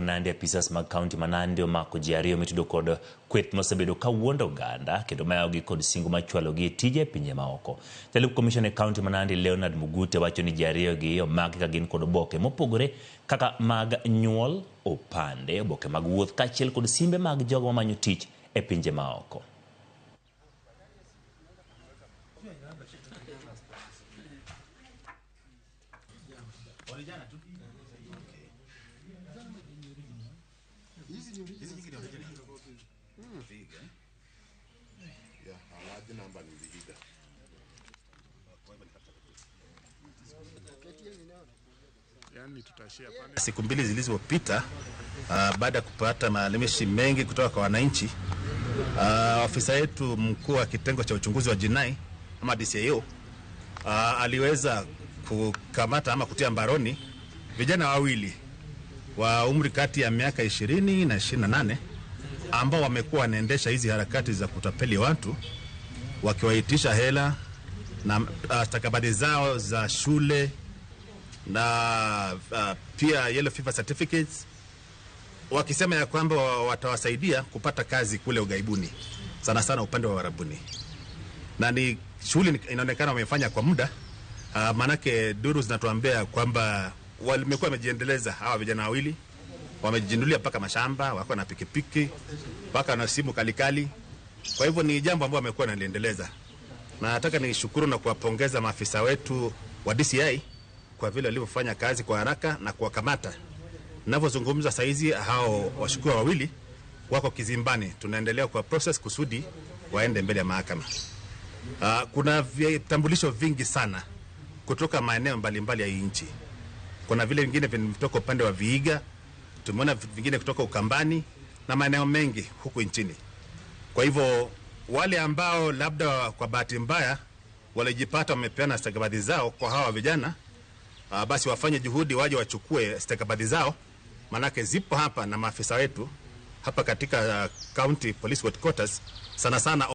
Nandi apisas mag kaunti ma Nandi omako ji ariyo mitudo kod kweth mosebedo ka wuondo oganda kendo mayogi kod singo mar chwalogi e tije e pinje maoko. Jalup komishona e kaunti ma Nandi Leonard Mugute wacho ni ji ariyogi omaki ka gin kod oboke mopogore kaka mag nyuol, opande, oboke mag wuoth kaachiel kod simbe mag jogo mamanyo tich e pinje maoko. Siku mbili zilizopita, baada ya kupata malalamishi mengi kutoka kwa wananchi, afisa yetu mkuu wa kitengo cha uchunguzi wa jinai ama DCIO, aliweza kukamata ama kutia mbaroni vijana wawili wa umri kati ya miaka 20 na 28 ambao wamekuwa wanaendesha hizi harakati za kutapeli watu wakiwaitisha hela na stakabadhi zao za shule na pia yellow fever certificates, wakisema ya kwamba watawasaidia kupata kazi kule ughaibuni, sana sana upande wa Uarabuni. Na ni shughuli inaonekana wamefanya kwa muda, maanake duru zinatuambia kwamba wamekuwa wamejiendeleza hawa vijana wawili, wamejindulia mpaka mashamba, wako na pikipiki, mpaka na simu kalikali. Kwa hivyo ni jambo ambalo wamekuwa wanaliendeleza. Na nataka nishukuru na kuwapongeza maafisa wetu wa DCI kwa vile walivyofanya kazi kwa haraka na kuwakamata. Ninavyozungumza saizi hao washukiwa wawili wako kizimbani, tunaendelea kwa process kusudi waende mbele ya mahakama. Kuna vitambulisho vingi sana kutoka maeneo mbalimbali ya nchi. Kuna vile vingine vinatoka upande wa Vihiga, tumeona vingine kutoka Ukambani na maeneo mengi huku nchini. Kwa hivyo wale ambao labda kwa bahati mbaya walijipata wamepeana stakabadhi zao kwa hawa vijana, basi wafanye juhudi waje wachukue stakabadhi zao, manake zipo hapa na maafisa wetu hapa katika County Police Headquarters sana sana.